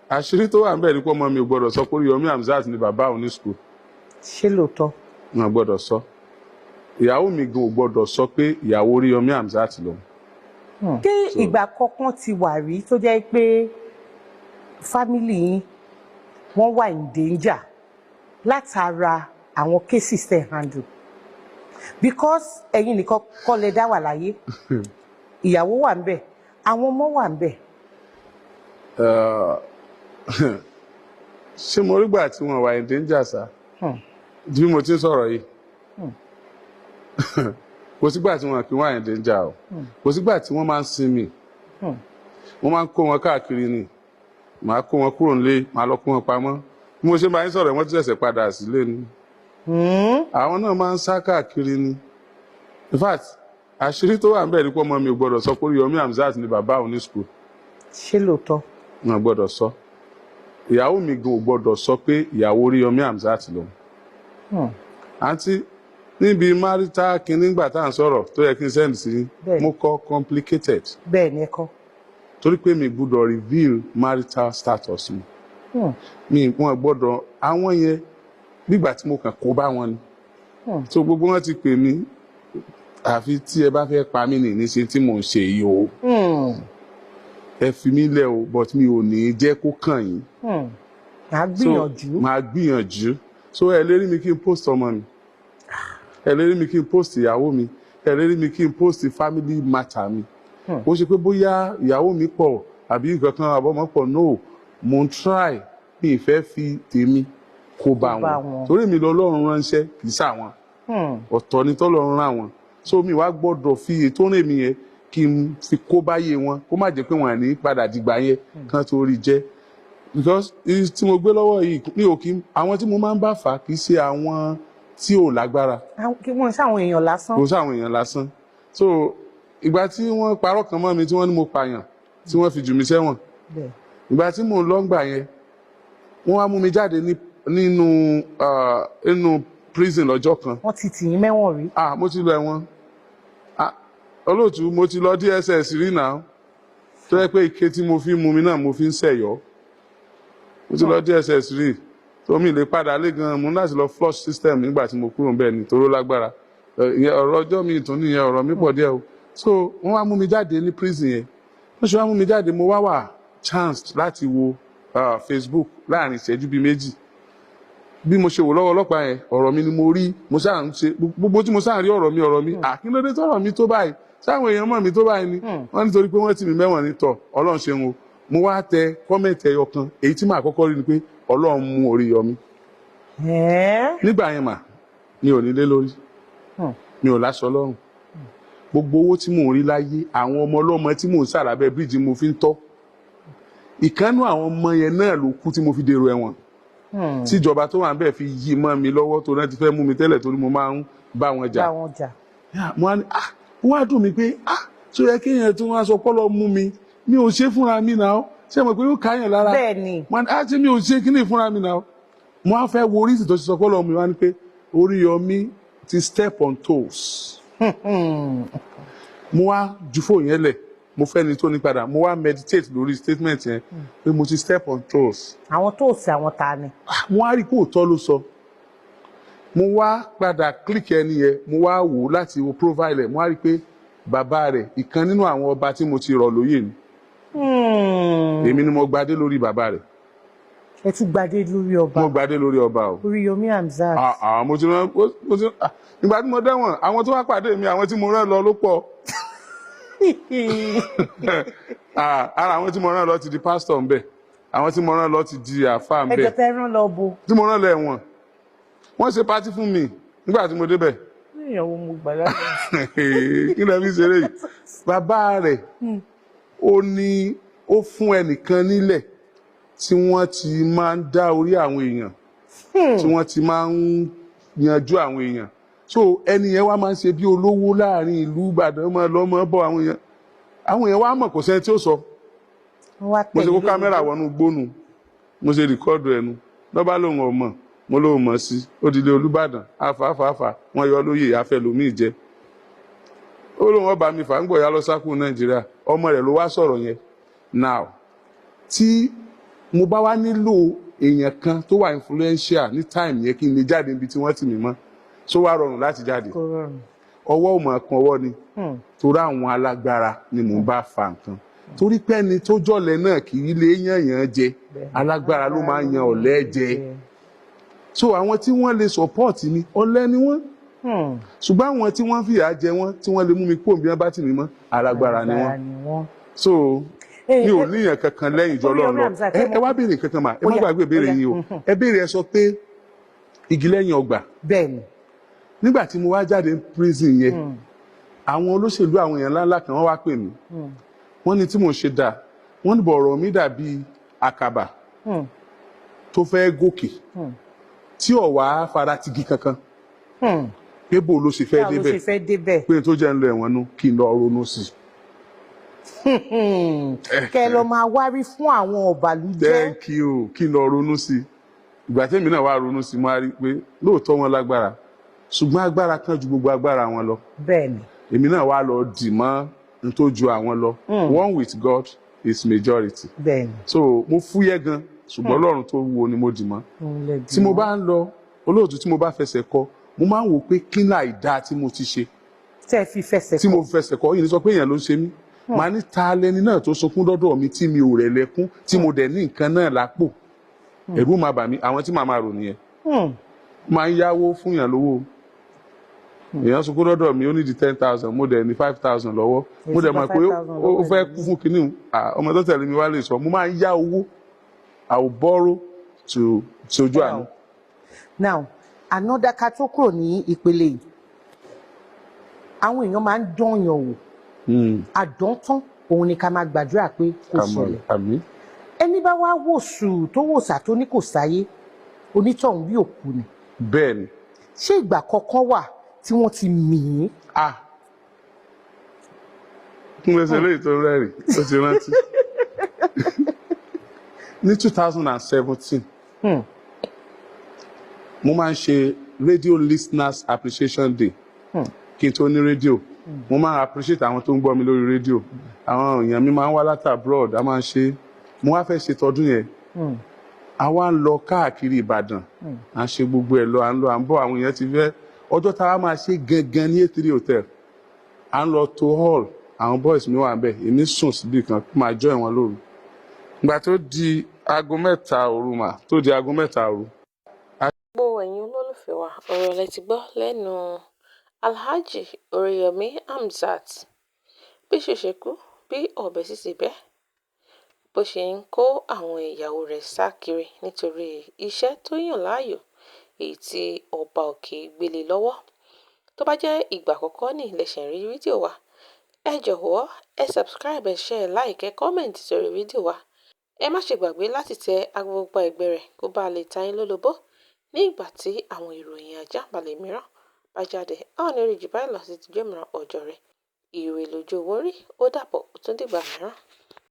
Àṣírí tó wà níbẹ̀ ni pé ọmọ mi ò gbọ́dọ̀ sọ pé Oríyọmí Hamzat ni bàbá òun ní school. Ṣé lóòótọ́? Wọn ò gbọ́dọ̀ sọ. Ìyàwó mi gan ò gbọ́dọ̀ sọ pé ìyàwó Oríyọmí Hamzat lòun. Kí ìgbà kọ̀ọ̀kan ti wà rí tó jẹ́ pé family yín, wọ́n wà in danger látara àwọn cases tẹ̀ handle? Because ẹ̀yin nìkan kọ́ lẹ dá wà láyé, ìyàwó wà ń bẹ̀, àwọn ọmọ wà ń bẹ̀. Ṣé mo rí gbà tí wọn wà in danger sá? Bí mo ti ń sọ̀rọ̀ yìí, kò sígbà tí wọn kì í wà in danger o. Kò sígbà tí wọ́n máa ń sinmi. Wọ́n máa ń kó wọn káàkiri ni. Màá kó wọn kúrò nílé, màá lọ kó wọn pamọ́. Bí mo ṣe máa ń sọ̀rọ̀, wọ́n ti ṣẹ̀ṣẹ̀ padà sílé ni. Àwọn náà máa ń sá káàkiri ni. In fact, àṣírí tó wà níbẹ̀ ni pé ọmọ mi ò gbọ́dọ̀ sọ pé Oríyọmí Hamzat ni bàbá òun ní school. Ṣé lóòótọ́? Wọn ò gbọ́dọ̀ sọ. Ìyàwó mi gan ò gbọ́dọ̀ sọ pé ìyàwó Oríyọmí Hamzat lòun. Àǹtí, níbi marital kìíní gbà tá à ń sọ̀rọ̀ tó yẹ kí n send sí, mo kọ "complicated". Bẹ́ẹ̀ ni ẹ kọ́. Torí pé mi gbọ́dọ̀ reveal marital status mi. Mi wọn gbọ́dọ̀. Àwọn yẹn, nígbà tí mo kàn kó bá wọn ni. So gbogbo wọn ti pè mí, àfi tí ẹ bá fẹ́ pa mí ní níṣe tí mò ń ṣe yìí o. Ẹ fi mí lẹ̀ o, but mi ò ní jẹ́ kó kàn yín. Màá So, gbìyànjú. Màá gbìyànjú. So ẹ lè rí mi kí n post ọmọ mi, ẹ lè rí mi kí n post ìyàwó mi, ẹ lè rí mi kí n post family matter mi. Ó ṣe pé bóyá ìyàwó mi pọ̀ àbí nǹkan kan àbọ̀mọ́ pọ̀, no. Mo ń try, mi ì fẹ́ fi tèmi kó bá Kó bá wọn. wọn. Torí mi lọ́lọ́run ránṣẹ́, kì í ṣàwọn. Ọ̀tọ̀ ni tọ́lọ́run rán wọn. So mi wá gbọ́dọ̀ fi ètò rìn mi yẹn kí n fi kó báyé wọn, kó má jẹ́ pé wọ́n ní padà dìgbà yẹn kán tó rí jẹ́. Because tí mo gbé lọ́wọ́ yìí mi ò kí àwọn tí mo máa ń bá fà, kì í ṣe àwọn tí ò lágbára. Kí wọ́n ṣàwọn èèyàn lásán. Kò sáwọn èèyàn lásán. So ìgbà tí wọ́n parọ́ kan mọ́ mi, tí wọ́n ní mo pààyàn, tí wọ́n fi jù mí sẹ́wọ̀n, ìgbà tí mò ń lọ ńgbà yẹn, wọ́n wá mú mi jáde ní nínú prison lọ́jọ́ kan. Wọ́n ti tì yín mẹ́wọ̀n rí? Ah, mo ti lọ ẹ̀wọ̀n. Ah, olóòtú, mo ti lọ DSS rí náà, tó yẹ pé ike tí mo fi ń mu mi náà mo fi ń ṣẹ̀yọ́. Mo ti lọ DSS rí, tó mi lè padà lé gan. Mo ní láti lọ flush system nígbà tí mo kúrò níbẹ̀ ní toró lágbára. Ìyẹn ọ̀rọ̀ ọjọ́ mi tún nìyẹn, ọ̀rọ̀ mi pọ̀ díẹ̀ o. So wọ́n wá mú mi jáde ní prison yẹn. Wọ́n ṣe wá mú mi jáde, mo wá wà chance láti wo Facebook láàrin ìṣẹ́jú bíi 2. Bí mo ṣe wò lọ́wọ́ ọlọ́pàá yẹn, ọ̀rọ̀ mi ni mo rí. Mo ṣáà ń ṣe gbogbo tí mo ṣáà ń rí, ọ̀rọ̀ mi, ọ̀rọ̀ mi. Àkínlódé tọ̀rọ̀ mi tó báyìí? Sáwọn èèyàn mọ̀ mi tó báyìí ni? Wọ́n nítorí pé wọ́n tì mí mẹ́wọ̀n ní tọ̀. Ọlọ́run ṣeun o. Mo wá tẹ comment ẹyọ kan, èyí tí màá kọ́kọ́ rí ni pé Ọlọ́run mú Oríyọmí. Nígbà yẹn mà, mi ò nílé lórí, mi ò láṣọ lọ́rùn. Gbogbo owó tí mò ń rí láyé, àwọn ọmọ ọlọ́mọ tí mò ń sàràbẹ́ bíríìjì mo fi ń tọ́. Ìkànnú àwọn ọmọ yẹn náà ló kú tí mo fi dèrò ẹ̀wọ̀n, tíjọba tó wà ń bẹ̀ fi yí mọ́ mi lọ́wọ́, tó náà ti fẹ́ mú mi tẹ́lẹ̀, torí mo máa ń bá wọn jà. Bá wọn jà. Mo wá ní, ah, ó wá dùn mí pé, ah, tó yẹ kéèyàn tó wá sọ pọ́lọ́ mú mi, mi ò ṣe fúnra mi náà. Ṣé mo pé ó káyàn lára? Bẹ́ẹ̀ ni. Mo ní, ah, ṣé mi ò ṣe kíní fúnra mi náà? Mo á fẹ́ wo oríṣi tó ṣe sọ pọ́lọ́ mi wá ní pé Oríyọmí ti step on toes. Mo wá ju fóònù yẹn lẹ̀, mo fẹ́ ni tó ní padà. Mo wá meditate lórí statement yẹn pé mo ti step on toes. Àwọn tó sí, àwọn ta ni? Ah, mo wá rí kó òótọ́ ló sọ. Mo wá padà click ẹni yẹn, mo wá wò ó láti wo profile ẹ̀. Mo wá rí pé bàbá rẹ̀, ìkan nínú àwọn ọba tí mo ti rọ̀ lóyè ni. Èmi ni mo gbadé lórí bàbá rẹ̀. Ẹ tún gbadé lórí ọba? Mo gbadé lórí ọba o. Oríyọmí Hamzat. Ah, ah, mo ti rán mo ti ah, ìgbà tí mo dẹ́wọ̀n, àwọn tó wá pàdé mi, àwọn tí mo rán lọ ló pọ̀. Ah, ara àwọn tí mo rán lọ ti di pásítọ̀ ńbẹ̀, àwọn tí mo rán lọ ti di àáfàá ńbẹ̀. Ẹjọ tẹ rán lọ bo? Tí mo rán lọ ẹ̀wọ̀n, wọ́n ṣe party fún mi nígbà tí mo débẹ̀. Ìyàwó mo gbà lábẹ́. Kí ló fi ṣeré yìí? Bàbá rẹ̀, ó ní ó fún ẹnìkan nílẹ̀ tí wọ́n ti máa ń dá orí àwọn èèyàn, tí wọ́n ti máa ń yanjú àwọn èèyàn. So ẹni yẹn wá máa ń ṣe bí olówó láàrin ìlú Ìbàdàn, máa lọ máa bọ̀ àwọn èèyàn. Àwọn èèyàn wá mọ̀, kò sẹ́ni tí ó sọ. Wọ́n wá Mo ṣe kó tẹ̀lé camera wọnú gbónú, mo ṣe record ẹnu lọ́ba lòun ọmọ mo lóun mọ̀ sí. Ó di ilé Olúbàdàn, àfààfààfà, wọ́n yọ lóye, àfẹlòmíì jẹ. Ó lóun ọba mi fà ń gbọ̀ ya lọ sákùn Nàìjíríà. Ọmọ rẹ̀ ló wá sọ̀rọ̀ yẹn now tí Mo bá wá nílò èèyàn kan tó wà influential ní time yẹn kí n lè jáde níbi tí wọ́n tì mí mọ́. So wá rọrùn láti jáde? Kò rọrùn. Ọwọ́ ò mọ̀ kan ọwọ́ ni, torí àwọn alágbára ni mò ń bá fa nǹkan, torí pé ẹni tó jọ̀lẹ náà kì í lè yànyàn jẹ. Alágbára ló máa ń yan ọ̀lẹ jẹ. So àwọn tí wọ́n lè support mi, ọ̀lẹ ni wọ́n, ṣùgbọ́n àwọn tí wọ́n fìyà jẹ wọ́n, tí wọ́n lè mú mi kúrò bí wọ́n bá tì mí mọ́, alágbára ni wọ́n. Alágbára ni wọ́n. So mi ò níyàn kankan lẹ́yìn ìjọ Orí Ọlọ́run lọ. Hamzat, Ẹ wá béèrè kankan mà, ẹ má Ó yá, gbàgbé ìbéèrè ó yá, yín o. Ẹ béèrè, ẹ sọ pé igi lẹ́yìn ọgbà. Bẹ́ẹ̀ni. Nígbà tí mo wá jáde ní prison yẹn, àwọn olóṣèlú, àwọn èèyàn ńláńlá kan, wọ́n wá pè mí. Wọ́n ní tí mò ń ṣe dáa, wọ́n ní bọ̀rọ̀ mi dàbí àkàbà tó fẹ́ gòkè tí ò wá faratigi kankan, pé bó ló ṣe fẹ́ Báwo ló débẹ̀. ṣe fẹ́ débẹ̀? Pé tó jẹ́ ń lọ ẹ̀wọ̀n nu kí n lọ ronú sí i. Kẹ́ ẹ lọ máa wárí fún àwọn ọ̀bàlújẹ́. Thank you. Kí n lọ ronú sí i. Ìgbà tẹ́mi náà wá ronú sí i, mo á rí i pé lóòótọ́ wọn lágbára, ṣùgbọ́n agbára kan ju gbogbo agbára wọn lọ. Èmi náà wá lọ dì mọ́ n tó ju àwọn lọ. One with God is majority. So mo fúyẹ́ gan, ṣùgbọ́n Ọlọ́run tó wúwo ni mo dì mọ́. Òun lẹ dì Tí mo mọ́. bá ń lọ, olóòtú, tí mo bá fẹsẹ̀ kọ, mo máa ń wò pé kí ní àìdáa tí mo ti ṣe Tẹ́ ẹ fi fẹsẹ̀ tí kọ. mo fẹsẹ̀ kọ yìí ní sọ pé èèyàn ló ń ṣe mí. Màá ní ta lẹni náà tó sunkún dọ́dọ̀ mi tí mi ò rẹ̀ lẹ́kún, tí mo dẹ̀ ní nǹkan náà lápò? Ẹ̀rù máa bà mí. Àwọn tí màá máa rò nìyẹn. Máa ń yáwó fún yàn lówó. Èèyàn sunkún dọ́dọ̀ mi, ó ní di 10,000, mo dẹ̀ ní 5,000 lọ́wọ́, mo dẹ̀ mọ̀ pé ó fẹ́ kú fún kinní. Ọmọ tó tẹ̀lé mi wá lè sọ, mo máa ń yá owó. I will borrow to sojú àánú. Now, another, ká tó kúrò ní ìpele yìí, àwọn èèyàn máa ń dányàn wò. Àdántán òun ni ká máa gbàdúrà pé kò ṣẹlẹ̀. Àmín. Ẹni bá wá wò sùúrù tó wò sà tó ní kò sáyé, onítọ̀hún bí òkú ni. Bẹ́ẹ̀ ni. Ṣé ìgbà kankan wà tí wọ́n ti mì í? Ah, kún lẹsẹ lóyè tó rẹ́rìn, ó ti rántí ní 2017, mo máa ń ṣe Radio Listeners Appreciation Day. Kí n tó ní rédíò, mo máa ń appreciate àwọn tó ń gbọ́ mi lórí rédíò. Àwọn èèyàn mi máa ń wá láti abroad, a máa ń ṣe. Mo wá fẹ́ ṣe tọdún yẹn. A wá ń lọ káàkiri Ìbàdàn, à ń ṣe gbogbo ẹ̀ lọ, à ń lọ, à ń bọ̀. Àwọn èèyàn ti fẹ́ ọjọ́ tá a máa ṣe gangan ní A3 Hotel, à ń lọ to hall. Àwọn boys mi wà níbẹ̀, èmi sùn síbì kan kó máa join wọn lóru. Ìgbà tó di aago 3 òru mà, tó di aago 3 òru. Gbogbo ẹ̀yin olólùfẹ́ wa, ọ̀rọ̀ lẹ ti gbọ́ lẹ́nu Alhaji Oríyọmí Hamzat. Bí iṣu ṣe kú, bí ọ̀bẹ sì ṣe bẹ́, bó ṣe ń kó àwọn ìyàwó rẹ̀ sá kiri nítorí iṣẹ́ tó yàn láàyò, èyí tí ọba òkè gbé lé lọ́wọ́. Tó bá jẹ́ ìgbà àkọ́kọ́ ní lẹ ṣẹ̀ ń rí fídíò wa, ẹ jọ̀wọ́, ẹ subscribe, ẹ share, like, ẹ comment sórí fídíò wa. Ẹ má ṣe gbàgbé láti tẹ agogo ẹgbẹ́ rẹ̀ kó bá lè ta yín lólobó ní ìgbà tí àwọn ìròyìn àjàǹbalẹ̀ mìíràn bá jáde. A ò ní rí jù báyìí lọ sí tìjọ́ mìíràn ọjọ́ rẹ̀. Ire lójú owó rí, ó dàbọ̀, ó tún dìgbà mìíràn.